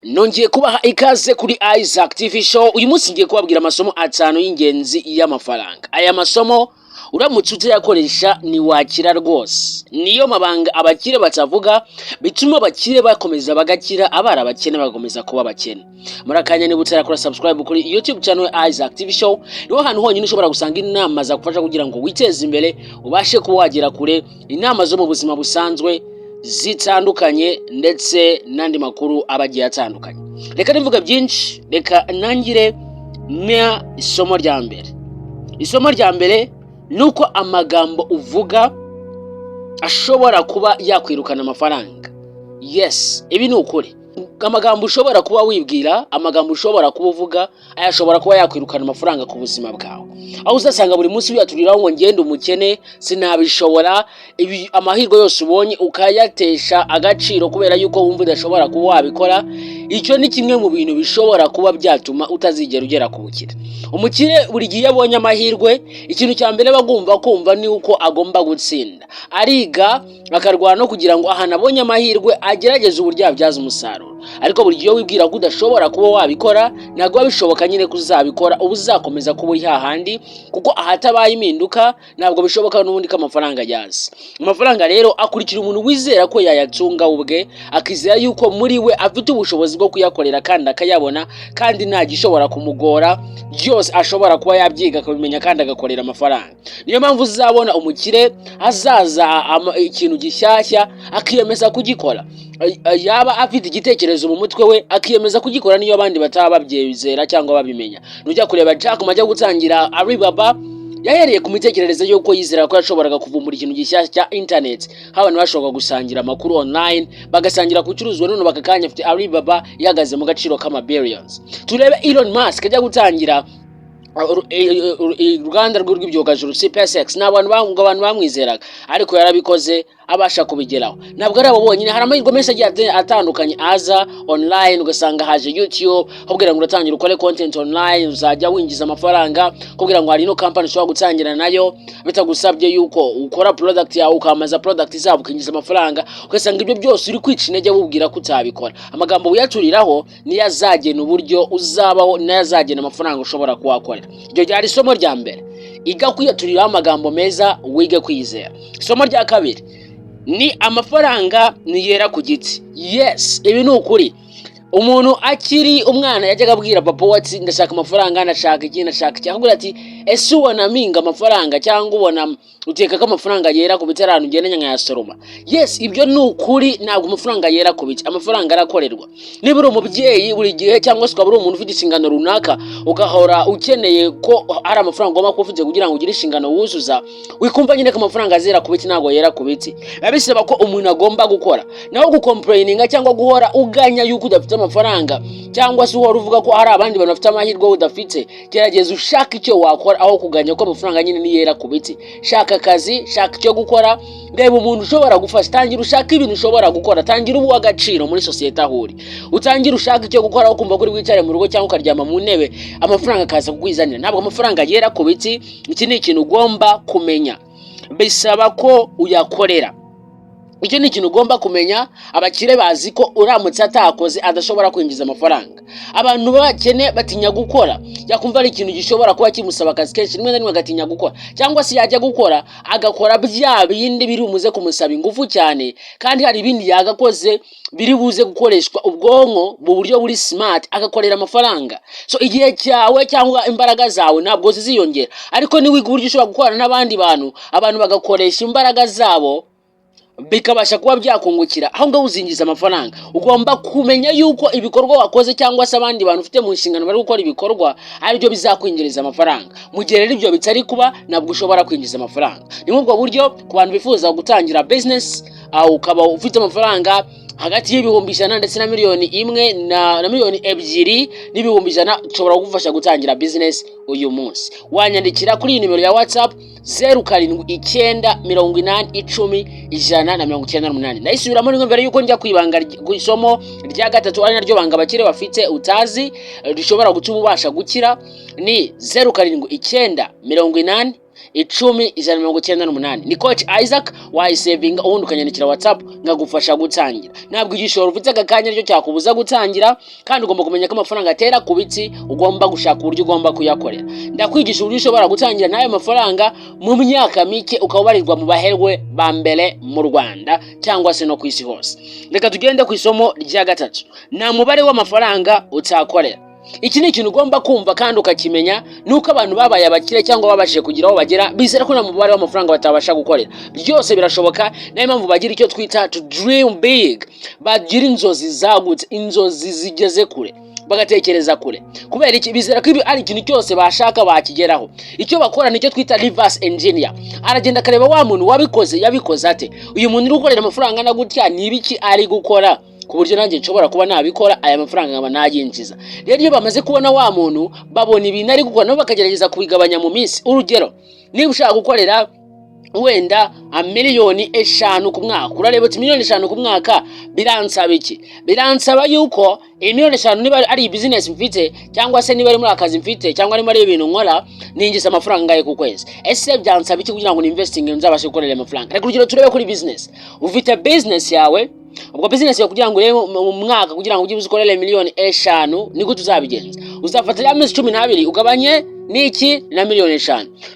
Nongeye kubaha ikaze kuri Isaac TV Show. Uyu munsi ngiye kubabwira amasomo atanu y'ingenzi y'amafaranga. Aya masomo uramutse utayakoresha ntiwakira rwose. Niyo mabanga abakire batavuga, bituma abakire bakomeza bagakira, abari abakene bagakomeza kuba abakene. Muri akanya, niba utarakora subscribe kuri YouTube channel ya Isaac TV Show, niho hantu honyine ushobora gusanga inama zagufasha kugira ngo witeze imbere, ubashe kuba wagera kure, inama zo mu buzima busanzwe zitandukanye ndetse n'andi makuru aba agiye atandukanye. Reka nivuga byinshi, reka nangire na isomo rya mbere. Isomo rya mbere ni uko amagambo uvuga ashobora kuba yakwirukana amafaranga. Yes, ibi ni ukuri. Amagambo ushobora kuba wibwira, amagambo ushobora kuba uvuga, aya ashobora kuba yakwirukana amafaranga ku buzima bwawe, aho uzasanga buri munsi wiyaturiraho ngo ngende umukene, sinabishobora. Ibi amahirwe yose ubonye ukayatesha agaciro kubera yuko wumva udashobora kuba wabikora. Icyo ni kimwe mu bintu bishobora kuba byatuma utazigera ugera ku bukire. Umukire buri gihe iyo abonye amahirwe, ikintu cya mbere aba agomba kumva ni uko agomba gutsinda. Ariga, akarwana no kugira ngo ahantu abonye amahirwe agerageze uburyo yabyaza umusaruro. Ariko buri gihe iyo wibwira ko udashobora kuba wabikora, ntabwo biba bishoboka nyine ko uzabikora. Uba uzakomeza kuba uri hahandi, kuko ahatabaye impinduka ntabwo bishoboka n'ubundi ko amafaranga yaza. Amafaranga rero akurikira umuntu wizera ko yayatunga ubwe, akizera yuko muri we afite ubushobozi bwo kuyakorera kandi akayabona, kandi nta gishobora kumugora, byose ashobora kuba yabyiga, akabimenya kandi agakorera amafaranga. Niyo mpamvu uzabona umukire azaza ikintu gishyashya akiyemeza kugikora, yaba afite igitekerezo mu mutwe we akiyemeza kugikora, niyo abandi bataba babyizera cyangwa babimenya. Nujya kureba Jack Ma ajya gutangira Alibaba, yahereye ku mitekerereze y'uko yizera ko yashoboraga kuvumbura ikintu gishyashya cya internet, aho abantu bashoboraga gusangira amakuru online, bagasangira ku bicuruzwa. None aka kanya afite Alibaba ihagaze mu gaciro k'ama billions. Turebe Elon Musk ajya gutangira uruganda rwe rw'ibyogajuru SpaceX, ni abantu abantu bamwizeraga, ariko yarabikoze abasha kubigeraho. Ntabwo ari abo bonyine, hari amahirwe menshi agiye atandukanye aza online, ugasanga haje YouTube akubwira ngo uratangira ukore content online, uzajya winjiza amafaranga, akubwira ngo hari ino company ushobora gutangira nayo bitagusabye yuko ukora product yawe, ukamaza product zabo ukinjiza amafaranga. Ugasanga ibyo byose uri kwica intege wubwira ko utabikora. Amagambo wiyaturiraho niyo azagena uburyo uzabaho, niyo azagena amafaranga ushobora kuhakorera. Iryo ryari isomo rya mbere: iga kwiyaturiraho amagambo meza, wige kwizera. Isomo rya kabiri ni amafaranga ntiyera ku giti. Yes, ibi ni ukuri. Umuntu akiri umwana yajyaga abwira papa we ati: "Ndashaka amafaranga, ndashaka iki, ndashaka iki." Akubwira ati: "Ese ubona mpinga amafaranga, cyangwa ubona ukeka ko amafaranga yera ku biti, ahantu ugenda nkayasoroma?" Yes, ibyo ni ukuri. Ntabwo amafaranga yera ku biti, amafaranga arakorerwa. Niba uri umubyeyi buri gihe, cyangwa se ukaba uri umuntu ufite inshingano runaka, ugahora ukeneye ko hari amafaranga ugomba kuba ufite kugira ngo ugire inshingano wuzuza, wikumva nyine ko amafaranga azera ku biti. Ntabwo yera ku biti, biba bisaba ko umuntu agomba gukora. Naho gucomplaininga cyangwa guhora uganya yuko udafite amafaranga, cyangwa se uhora uvuga ko hari abandi bantu bafite amahirwe wowe udafite, gerageza ushaka icyo wakora aho kuganya ko amafaranga nyine niyera ku biti. Shaka akazi, shaka icyo gukora, reba umuntu ushobora gufasha, tangira ushaka ibintu ushobora gukora, tangira uba uw'agaciro muri sosiyete aho uri, utangire ushaka icyo gukora aho kumva ko uri wicare mu rugo cyangwa ukaryama mu ntebe amafaranga akaza kukwizanira. Ntabwo amafaranga yera ku biti, iki ni ikintu ugomba kumenya. Bisaba ko uyakorera, icyo ni ikintu ugomba kumenya. Abakire bazi ko uramutse atakoze adashobora kwinjiza amafaranga. Abantu b'abakene batinya gukora, yakumva ari ikintu gishobora kuba kimusaba akazi kenshi, rimwe na rimwe agatinya gukora, cyangwa se yajya gukora agakora bya bindi biri bumuze kumusaba ingufu cyane, kandi hari ibindi yagakoze biri buze gukoreshwa ubwonko mu buryo buri smart, agakorera amafaranga. So igihe cyawe cyangwa imbaraga zawe ntabwo ziziyongera, ariko niwiga uburyo ushobora gukorana n'abandi bantu, abantu bagakoresha imbaraga zabo, bikabasha kuba byakungukira, aho ngaho uzinjiza amafaranga. Ugomba kumenya yuko ibikorwa wakoze cyangwa se abandi bantu ufite mu nshingano bari gukora ibikorwa aribyo bizakwinjiriza amafaranga. Mu gihe rero ibyo bitari kuba, ntabwo ushobora kwinjiza amafaranga. Ni muri ubwo buryo, ku bantu bifuza gutangira business, ukaba ufite amafaranga hagati y'ibihumbi 100 ndetse na miliyoni 1 na miliyoni 2 n'ibihumbi 100, nshobora kugufasha gutangira business uyu munsi. Wanyandikira kuri iyi nimero ya WhatsApp: 0798010198. Ndayisubiramo rimwe mbere yuko njya ku ibanga, ku isomo rya gatatu, ari naryo banga abakire bafite utazi, rishobora gutuma ubasha gukira. Ni 0798 10 198. Ni Coach Isaac. Wayisevinga, ubundi ukanyandikira WhatsApp nkagufasha gutangira. Ntabwo igishoro ufite aka kanya aricyo cyakubuza gutangira, kandi ugomba kumenya ko amafaranga atera ku biti, ugomba gushaka uburyo ugomba kuyakorera. Ndakwigisha uburyo ushobora gutangira n'ayo mafaranga, mu myaka mike ukaba ubarirwa mu baherwe ba mbere mu Rwanda cyangwa se no ku isi hose. Reka tugende ku isomo rya gatatu: nta mubare w'amafaranga utakorera. Iki ni ikintu ugomba kumva kandi ukakimenya, ni uko abantu babaye abakire cyangwa babashije kugira aho bagera bizera ko nta mubare w'amafaranga batabasha gukorera. Byose birashoboka. Niyo mpamvu bagira icyo twita to dream big, bagira inzozi zagutse, inzozi zigeze kure, bagatekereza kure. Kubera iki? Bizera ko ibi ari ikintu cyose bashaka bakigeraho. Icyo bakora nicyo twita reverse engineer. Aragenda akareba wa muntu wabikoze yabikoze ate. Uyu muntu uri gukorera amafaranga angana gutya, ni ibiki ari gukora ku buryo nanjye nshobora kuba nabikora, aya mafaranga nkaba nayinjiza? Rero iyo bamaze kubona wa muntu, babona ibintu ari gukora, nabo bakagerageza kubigabanya mu minsi. Urugero, niba ushaka gukorera wenda 5 miliyoni ku mwaka, urareba uti: "5 miliyoni ku mwaka biransaba iki?" Biransaba yuko iyi 5 miliyoni, niba ari bizinesi mfite, cyangwa se niba ari muri akazi mfite, cyangwa niba ari ibintu nkora, ninjiza amafaranga angahe ku kwezi? Ese byansaba iki kugira ngo ninvestinge nzabashe gukorera ayo mafaranga? Reka urugero turebe kuri bizinesi. Ufite bizinesi yawe. Ubwo bizinesi yawe, kugira ngo urebe mu mwaka, kugira ngo ujye uzikorere 5 miliyoni, ni gute uzabigenza? Uzafata ya mezi 12, ugabanye n'iki? Na 5 miliyoni.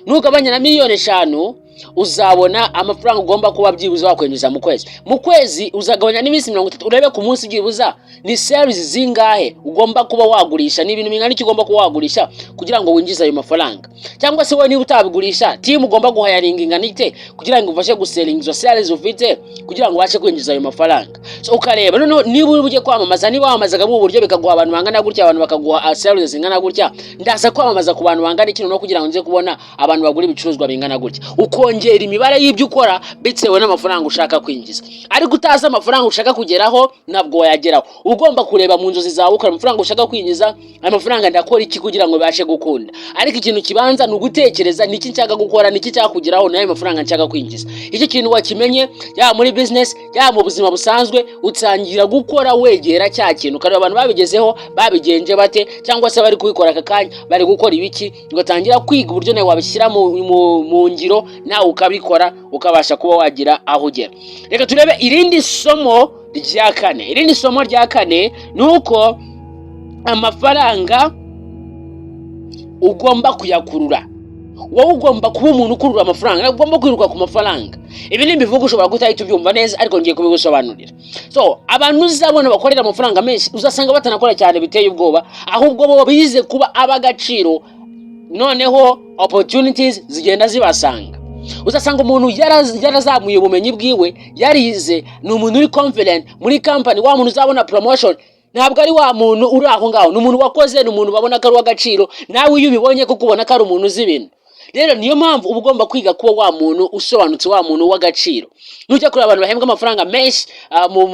Nugabanya na 5 miliyoni, uzabona amafaranga ugomba kuba byibuze wakwinjiza mu kwezi. Mu kwezi uzagabanya n'iminsi 30, urebe ku munsi byibuza ni sales zingahe ugomba kuba wagurisha, ni ibintu bingana iki ugomba kuba wagurisha kugira ngo winjize ayo mafaranga. Cyangwa se wowe niba utabigurisha, team ugomba guhayaringa ingana ite kugira ngo ufashe guselinga izo sales ufite, kugira ngo ubashe kwinjiza ayo mafaranga? So ukareba noneho niba uri bujye kwamamaza, niba wamamazaga mu buryo bikaguha abantu bangana gutya, abantu bakaguha sales zingana gutya, ndaza kwamamaza ku bantu bangana iki noneho kugira ngo nze kubona abantu bagura ibicuruzwa bingana gutya? Ukongera imibare y'ibyo ukora bitewe n'amafaranga ushaka kwinjiza. Ariko utazi amafaranga ushaka kugeraho, ntabwo wayageraho. Ugomba kureba mu nzozi zawe, ukora amafaranga ushaka kwinjiza, aya mafaranga ndakora iki kugira ngo bibashe gukunda? Ariko ikintu kibanza ni ugutekereza: niki nshaka gukora, niki nshaka kugeraho n'ayo mafaranga nshaka kwinjiza? Icyo kintu wakimenye, yaba muri business, yaba mu buzima busanzwe, utangira gukora wegera cya kintu, ukareba abantu babigezeho babigenje bate, cyangwa se bari kubikora aka kanya bari gukora ibiki, ugatangira kwiga uburyo nawe wabishyira mu ngiro, nawe ukabikora, ukabasha kuba wagira aho ugera. Reka turebe irindi somo rya kane. Irindi somo rya kane ni uko amafaranga ugomba kuyakurura. Wowe ugomba kuba umuntu ukurura amafaranga, ntabwo ugomba kwiruka ku mafaranga. Ibi ni ibivuga ushobora kutahita ubyumva neza, ariko ngiye kubigusobanurira. So abantu uzabona bakorera amafaranga menshi, uzasanga batanakora cyane biteye ubwoba, ahubwo bo bize kuba ab'agaciro, noneho opportunities zigenda zibasanga. Uzasanga umuntu yarazamuye ubumenyi bwiwe, yarize, ni umuntu uri confident muri company. Wa muntu uzabona promotion ntabwo ari wa muntu uri aho ngaho, ni umuntu wakoze, ni umuntu babona ko ari uw'agaciro. Nawe iyo ubibonye, kuko ubona ko ari umuntu uzi ibintu. Rero niyo mpamvu uba ugomba kwiga kuba wa muntu usobanutse, wa muntu w'agaciro. Nujya kureba abantu bahembwa amafaranga menshi mu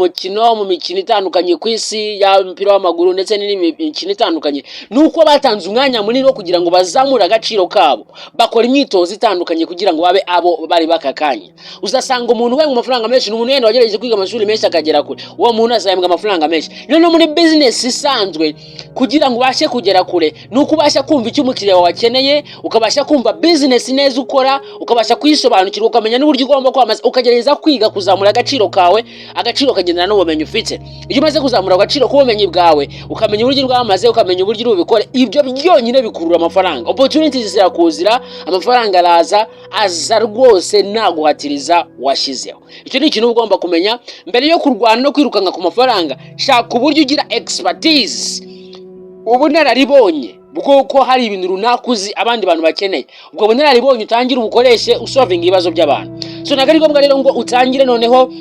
mikino itandukanye ku isi, yaba umupira w'amaguru ndetse n'indi mikino itandukanye, ni uko batanze umwanya munini wo kugira ngo bazamure agaciro kabo, bakora imyitozo itandukanye kugira ngo babe abo bari b'aka kanya. Uzasanga umuntu uhembwa amafaranga menshi ni umuntu wenda wagerageje kwiga amashuri menshi akagera kure. Uwo muntu azahembwa amafaranga menshi. Noneho muri business isanzwe, kugira ngo ubashe kugera kure, ni uko ubasha kumva icyo umukiriya wawe akeneye, ukabasha kumva business neza ukora, ukabasha kuyisobanukirwa, ukamenya n'uburyo ugomba kwamamaza, ukagerageza kwiga kuzamura agaciro kawe. Agaciro kagendana n'ubumenyi ufite. Iyo umaze kuzamura agaciro k'ubumenyi bwawe, ukamenya uburyo bwamaze, ukamenya uburyo uri bubikore, ibyo byonyine bikurura amafaranga. Opportunities zirakuzira, amafaranga araza, aza rwose nta guhatiriza washyizeho. Icyo ni ikintu uba ugomba kumenya. Mbere yo kurwana no kwirukanka ku mafaranga, shaka uburyo ugira expertise, ubunararibonye bw'uko hari ibintu runaka uzi abandi bantu bakeneye. Ubwo bunararibonye utangire ubukoreshe usolvinga ibibazo by'abantu. So ntabwo ari ngombwa rero ngo utangire noneho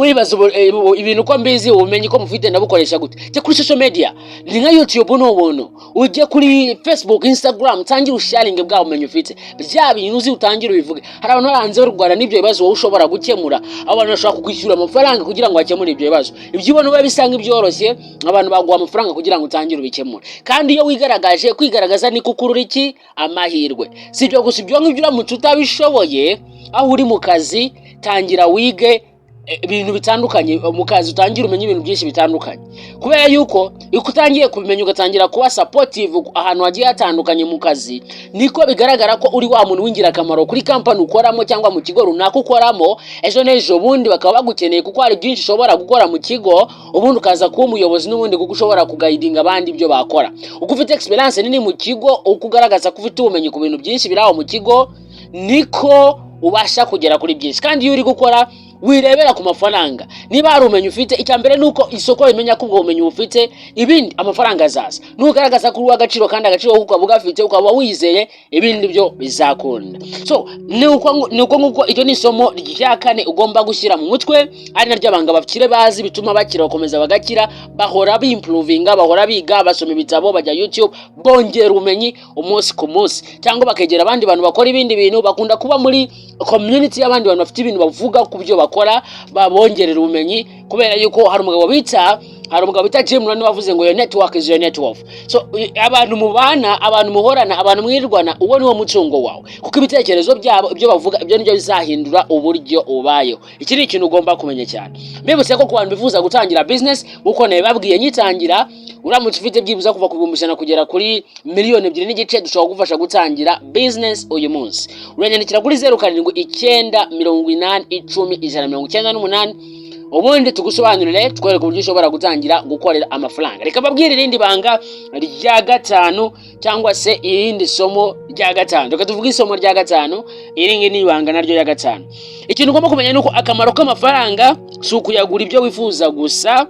wibaza ibintu uko mbizi, ubumenyi ko mufite ndabukoresha gute? Jya kuri social media, ni nka YouTube, ni ubuntu. Ujye kuri Facebook, Instagram, utangire usharinge bwa bumenyi ufite, bya bintu uzi, utangire ubivuge. Hari abantu bari hanze bari kurwana n'ibyo bibazo wowe ushobora gukemura. Abo bantu bashobora kukwishyura amafaranga kugira ngo bakemure ibyo bibazo. Ibyo ubona biba bisa nk'ibyoroshye, abantu baguha amafaranga kugira ngo utangire ubikemure. Kandi iyo wigaragaje, kwigaragaza ni kukurura iki? Amahirwe. Si ibyo gusa, ibyo ngibyo uramutse utabishoboye aho uri mu kazi, tangira wige. ibintu bitandukanye mu kazi, utangira umenye ibintu byinshi bitandukanye, kubera yuko iyo utangiye kubimenya, ugatangira kuba supportive ahantu hagiye hatandukanye mu kazi, niko bigaragara ko uri wa muntu w'ingirakamaro kuri kampani ukoramo cyangwa mu kigo runaka ukoramo. Ejo n'ejo bundi bakaba bagukeneye, kuko hari byinshi ushobora gukora mu kigo, ubundi ukaza kuba umuyobozi n'ubundi, kuko ushobora kuguidinga abandi ibyo bakora. Uko ufite experience nini mu kigo, uko ugaragaza ko ufite ubumenyi ku bintu byinshi biri aho mu kigo, niko ubasha kugera kuri byinshi. Kandi iyo uri gukora, wirebera ku mafaranga. Niba hari ubumenyi ufite, icya mbere ni uko isoko rimenya ko ubwo bumenyi bufite, ibindi amafaranga azaza. Nugaragaza ko uri uw'agaciro kandi agaciro ukaba ugafite, ukaba wizeye, ibindi byo bizakunda. So ni uko nguko. Iryo ni isomo rya kane ugomba gushyira mu mutwe, ari naryo abanga abakire bazi bituma bakira, bakomeza bagakira. Bahora bimprovinga, bahora biga, basoma ibitabo, bajya YouTube, bongera ubumenyi umunsi ku munsi, cyangwa bakegera abandi bantu bakora ibindi bintu. Bakunda kuba muri community y'abandi bantu bafite ibintu bavuga ku byo bakora, babongerera ubumenyi, kubera yuko hari umugabo bita Jim Rohn wavuze ngo "Your network is your net worth." So abantu mubana, abantu muhorana, abantu mwirwana, uwo niwo mutungo wawe, kuko ibitekerezo byabo, ibyo bavuga, ibyo nibyo bizahindura uburyo ubayeho. Iki ni ikintu ugomba kumenya cyane. Mbibutse ko ku bantu bifuza gutangira business, nkuko nabibabwiye nyitangira, uramutse ufite byibuze kuva ku 100,000 kugera kuri miliyoni 2.5, dushobora kugufasha gutangira business uyu munsi. Uranyandikira kuri 07980198, ubundi tugusobanurire, tukwereke uburyo ushobora gutangira gukorera amafaranga. Reka mbabwire irindi banga rya gatanu, cyangwa se irindi somo rya gatanu. Reka tuvuge isomo rya gatanu. Iri ngiri ni ibanga naryo rya gatanu. Ikintu ugomba kumenya ni uko akamaro k'amafaranga si ukuyagura ibyo wifuza gusa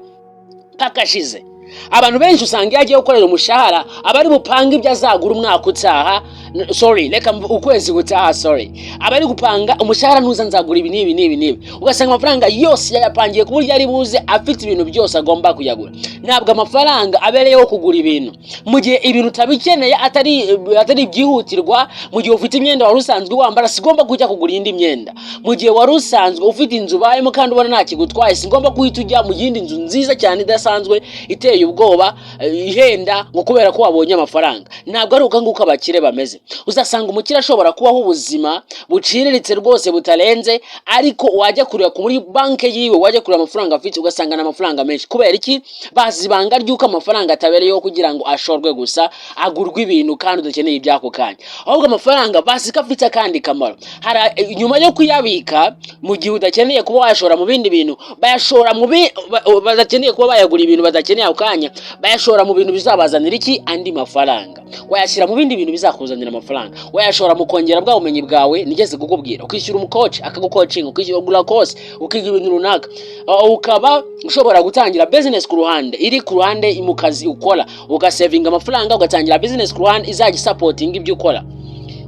kakashize. Abantu benshi usanga iyo agiye gukorera umushahara, aba ari bupange ibyo azagura umwaka utaha, sorry, reka ukwezi gutaha, sorry. Aba ari gupanga umushahara nuza nzagura ibi n'ibi n'ibi n'ibi, ugasanga amafaranga yose yayapangiye ku buryo ari buze afite ibintu byose agomba kuyagura. Ntabwo amafaranga abereyeho kugura ibintu mu gihe ibintu utabikeneye, atari ibyihutirwa. Mu gihe ufite imyenda wari usanzwe wambara, si ngombwa kujya kugura indi myenda. Mu gihe wari usanzwe ufite inzu ubayemo kandi ubona nta kigutwaye, si ngombwa guhita ujya mu yindi nzu nziza cyane idasanzwe, iteye ubwoba, ihenda, ngo kubera ko wabonye amafaranga. Ntabwo ari uko nguko abakire bameze. Uzasanga umukire ashobora kubaho ubuzima buciriritse rwose, butarenze, ariko wajya kureba muri banki yiwe, wajya kureba amafaranga afite, ugasanga ni amafaranga menshi. Kubera iki? Bazi ibanga ry'uko amafaranga atabereyeho kugira ngo ashorwe gusa, agurwe ibintu kandi udakeneye iby'ako kanya, ahubwo amafaranga bazi ko afite akandi kamaro. Hari nyuma yo kuyabika, mu gihe udakeneye kuba wayashora mu bindi bintu, bayashora mu badakeneye kuba bayagura ibintu badakeneye ako kanya, bayashora mu bintu bizabazanira iki? Andi mafaranga. Wayashyira mu bindi bintu bizakuzanira amafaranga, wayashora mu kongera bwa bumenyi bwawe nigeze kukubwira, ukishyura umucoach akagucoachinga, ukishyura ugura course, ukiga ibintu runaka. Ukaba ushobora gutangira business ku ruhande, iri ku ruhande mu kazi ukora, ugasavinga amafaranga, ugatangira business ku ruhande izajya isupportinga ibyo ukora,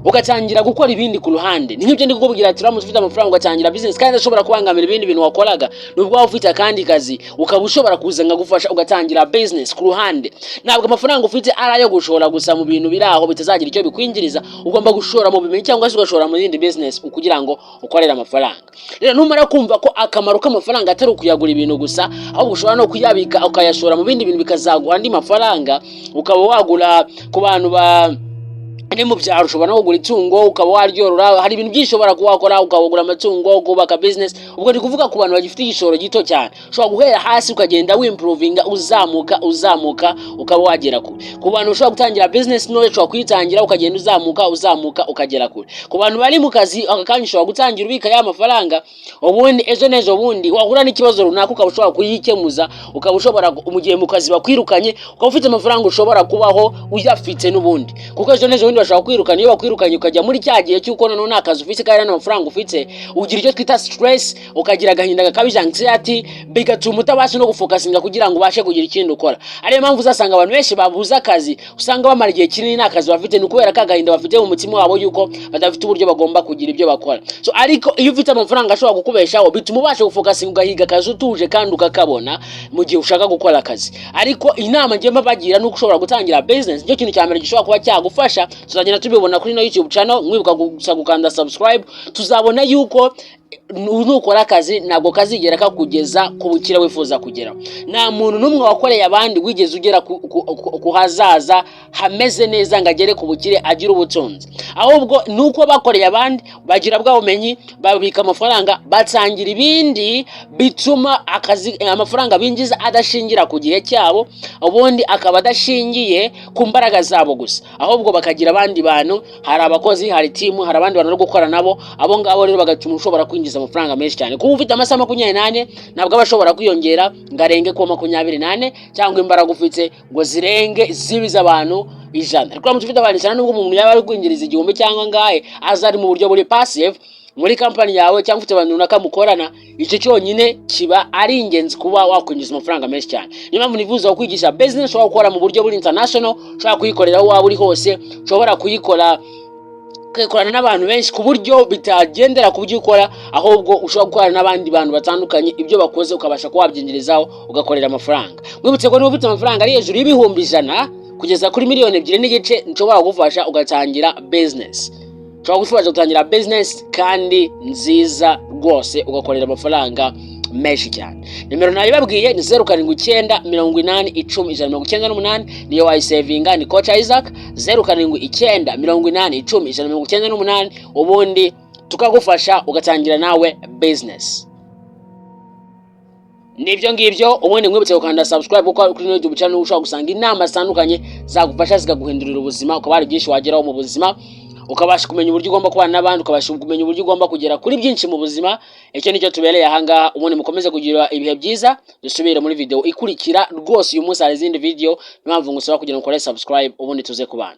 ugatangira gukora ibindi ku ruhande. Ni nk'ibyo ndi kukubwira ati uramutse ufite amafaranga ugatangira business kandi ashobora kubangamira ibindi bintu wakoraga, nubwo waba ufite akandi kazi, ukaba ushobora kuza nkagufasha ugatangira business ku ruhande. Ntabwo amafaranga ufite ari ayo gushora gusa mu bintu biri aho bitazagira icyo bikwinjiriza. Ugomba gushora mu bumenyi cyangwa se ugashora mu yindi business kugira ngo ukorere amafaranga. Rero numara kumva ko akamaro k'amafaranga atari ukuyagura ibintu gusa, ahubwo ushobora no kuyabika, ukayashora mu bindi bintu bikazaguha andi mafaranga, ukaba wagura, ku bantu ba ni mu byaro ushobora no kugura itungo ukaba waryorora. Hari ibintu byinshi ushobora kuba wakora, ukabagura amatungo, kubaka business. Ubwo ndi kuvuga ku bantu bagifite igishoro gito cyane. Ushobora guhera hasi, ukagenda wimprovinga, uzamuka, uzamuka, ukaba wagera kure. Ku bantu ushobora gutangira business ntoya, ushobora kuyitangira, ukagenda uzamuka, uzamuka, ukagera kure. Ku bantu bari mu kazi aka kanya, ushobora gutangira ubika ya mafaranga, ubundi ejo n'ejo bundi wahura n'ikibazo runaka, ukaba ushobora kuyikemuza, ukaba ushobora mu gihe mu kazi bakwirukanye, ukaba ufite amafaranga ushobora kubaho uyafite n'ubundi, kuko ejo n'ejo bundi bashobora kwirukana. Iyo bakwirukanye, ukajya muri cya gihe cy'uko noneho nta kazi ufite kandi nta mafaranga ufite, ugira icyo twita stress, ukagira agahinda gakabije, anxiety, bigatuma utabasha no gufocusinga kugira ngo ubashe kugira ikindi ukora. Ariyo mpamvu uzasanga abantu benshi babuze akazi, usanga bamara igihe kinini nta kazi bafite, ni ukubera ka gahinda bafite mu mutima wabo yuko badafite uburyo bagomba kugira ibyo bakora. So ariko iyo ufite amafaranga ashobora kukubeshaho, bituma ubasha gufocusinga, ugahiga akazi utuje kandi ukakabona mu gihe ushaka gukora akazi. Ariko inama ngiye mbabagira ni uko ushobora gutangira business, nicyo kintu cya mbere gishobora kuba cyagufasha. Tuzagenda tubibona kuri ino YouTube channel. Mwibuka gusa gukanda subscribe. Tuzabona yuko Nukora akazi, ntabwo kazigera kakugeza ku bukire wifuza kugeraho. Nta muntu n'umwe wakoreye abandi wigeze ugera ku hazaza hameze neza, ngo agere ku bukire, agire ubutunzi. Ahubwo ni uko bakoreye abandi, bagira bwa bumenyi, babika amafaranga, batangira ibindi bituma akazi, amafaranga binjiza adashingira ku gihe cyabo, ubundi akaba adashingiye ku mbaraga zabo gusa, ahubwo bakagira abandi bantu. Hari abakozi, hari team, hari abandi bantu bari gukora nabo. Abo ngabo rero bagatuma ushobora kwinjiza amafaranga menshi cyane. Kuba ufite amasaha 24, ntabwo aba ashobora kwiyongera ngo arenge kuba 24, cyangwa imbaraga ufite ngo zirenge zibe iz'abantu 100. Ariko uramutse ufite abantu 100, nubwo umuntu yaba ari kwinjiriza 1000 cyangwa angahe, aza ari mu buryo buri passive muri kampani yawe, cyangwa ufite abantu runaka mukorana, icyo cyonyine kiba ari ingenzi kuba wakwinjiza amafaranga menshi cyane. Niyo mpamvu nifuza kukwigisha business ushobora gukora mu buryo buri international, ushobora kuyikorera aho waba uri hose, ushobora kuyikora ugakorana n'abantu benshi, ku buryo bitagendera ku byo ukora, ahubwo ushobora gukorana n'abandi bantu batandukanye, ibyo bakoze ukabasha kuba wabyinjirizaho, ugakorera amafaranga. Mwibutse ko niba ufite amafaranga ari hejuru y'100,000 kugeza kuri miliyoni 2.5, nshobora kugufasha ugatangira business. Nshobora kugufasha gutangira business kandi nziza rwose, ugakorera amafaranga menshi cyane. Nimero nayibabwiye ni 0798010198, niyo wayisevinga, ni Coach Isaac, 0798010198, ubundi tukagufasha ugatangira nawe business. Nibyo ngibyo. Ubundi mwibutse gukanda subscribe, kuko kuri YouTube channel ushobora gusanga inama zitandukanye zagufasha, zikaguhindurira ubuzima, ukaba hari byinshi wageraho mu buzima, ukabasha kumenya uburyo ugomba kubana n'abandi, ukabasha kumenya uburyo ugomba kugera kuri byinshi mu buzima. Icyo nicyo tubereye ahangaha. Ubundi mukomeze kugira ibihe byiza, dusubire muri video ikurikira. Rwose uyu munsi hari izindi video, niyo mpamvu ngusaba kugira ngo ukore subscribe, ubundi tuze kubana.